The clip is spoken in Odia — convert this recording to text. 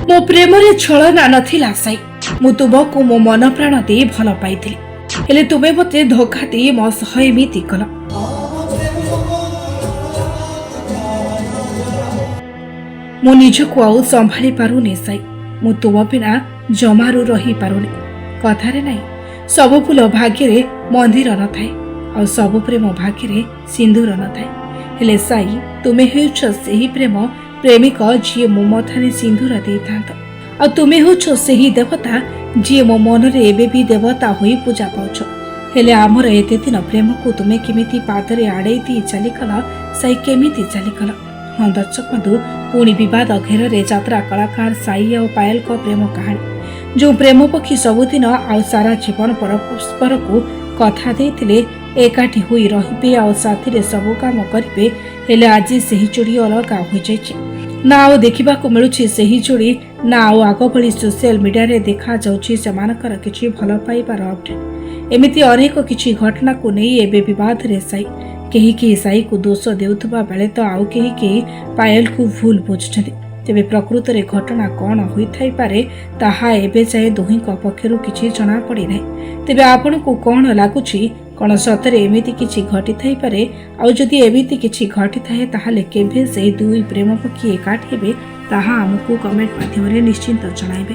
ମୋ ପ୍ରେମରେ ଛଳନା ନଥିଲା ସାଇ। ମୁଁ ତୁମକୁ ମୋ ମନ ପ୍ରାଣ ଦେଇ ଭଲ ପାଇଥିଲି, ହେଲେ ତୁମେ ମୋତେ ଧୋକା ଦେଇ ମୋ ସହ ଏମିତି କଲ। ମୁଁ ନିଜକୁ ଆଉ ସମ୍ଭାଳି ପାରୁନି ସାଇ। ମୁଁ ତୁମ ବିନା ଜମାରୁ ରହିପାରୁନି। କଥାରେ ନାହିଁ, ସବୁ ଫୁଲ ଭାଗ୍ୟରେ ମନ୍ଦିର ନଥାଏ ଆଉ ସବୁ ପ୍ରେମ ଭାଗ୍ୟରେ ସିନ୍ଦୁର ନଥାଏ। ହେଲେ ସାଇ, ତୁମେ ହେଉଛ ସେହି ପ୍ରେମ ପ୍ରେମିକ ଯିଏ ମୋ ମଥାରେ ସିନ୍ଦୁର ଦେଇଥାନ୍ତ, ଆଉ ତୁମେ ହେଉଛ ସେହି ଦେବତା ଯିଏ ମୋ ମନରେ ଏବେ ବି ଦେବତା ହୋଇ ପୂଜା ପାଉଛ। ହେଲେ ଆମର ଏତେ ଦିନ ପ୍ରେମକୁ ତୁମେ କେମିତି ପାଦରେ ଆଡ଼େଇ ଦେଇ ଚାଲିଗଲ ସାଇ, କେମିତି ଚାଲିଗଲ? ହଁ ଦର୍ଶକ ବନ୍ଧୁ, ପୁଣି ବିବାଦ ଘେରରେ ଯାତ୍ରା କଳାକାର ସାଇ ଆଉ ପାୟଲଙ୍କ ପ୍ରେମ କାହାଣୀ। ଯେଉଁ ପ୍ରେମ ପକ୍ଷୀ ସବୁଦିନ ଆଉ ସାରା ଜୀବନ ପରସ୍ପରକୁ କଥା ଦେଇଥିଲେ ଏକାଠି ହୋଇ ରହିବେ ଆଉ ସାଥିରେ ସବୁ କାମ କରିବେ, ହେଲେ ଆଜି ସେହି ଯୋଡ଼ି ଅଲଗା ହୋଇଯାଇଛି। ନା ଆଉ ଦେଖିବାକୁ ମିଳୁଛି ସେହି ଯୋଡ଼ି, ନା ଆଉ ଆଗ ଭଳି ସୋସିଆଲ ମିଡିଆରେ ଦେଖାଯାଉଛି ସେମାନଙ୍କର କିଛି ଭଲ ପାଇବାର ଅପଡେଟ୍। ଏମିତି ଅନେକ କିଛି ଘଟଣାକୁ ନେଇ ଏବେ ବିବାଦରେ ସାଇ। କେହି କେହି ସାଇକୁ ଦୋଷ ଦେଉଥିବା ବେଳେ ତ ଆଉ କେହି କେହି ପାୟଲକୁ ଭୁଲ ବୁଝୁଛନ୍ତି। ତେବେ ପ୍ରକୃତରେ ଘଟଣା କ'ଣ ହୋଇଥାଇପାରେ ତାହା ଏବେ ଯାଏଁ ଦୁହିଁଙ୍କ ପକ୍ଷରୁ କିଛି ଜଣାପଡ଼ିନାହିଁ। ତେବେ ଆପଣଙ୍କୁ କ'ଣ ଲାଗୁଛି, କ'ଣ ସତରେ ଏମିତି କିଛି ଘଟିଥାଇପାରେ? ଆଉ ଯଦି ଏମିତି କିଛି ଘଟିଥାଏ ତାହେଲେ କେବେ ସେହି ଦୁଇ ପ୍ରେମ ପକ୍ଷୀ ଏକାଠି ହେବେ, ତାହା ଆମକୁ କମେଣ୍ଟ ମାଧ୍ୟମରେ ନିଶ୍ଚିନ୍ତ ଜଣାଇବେ।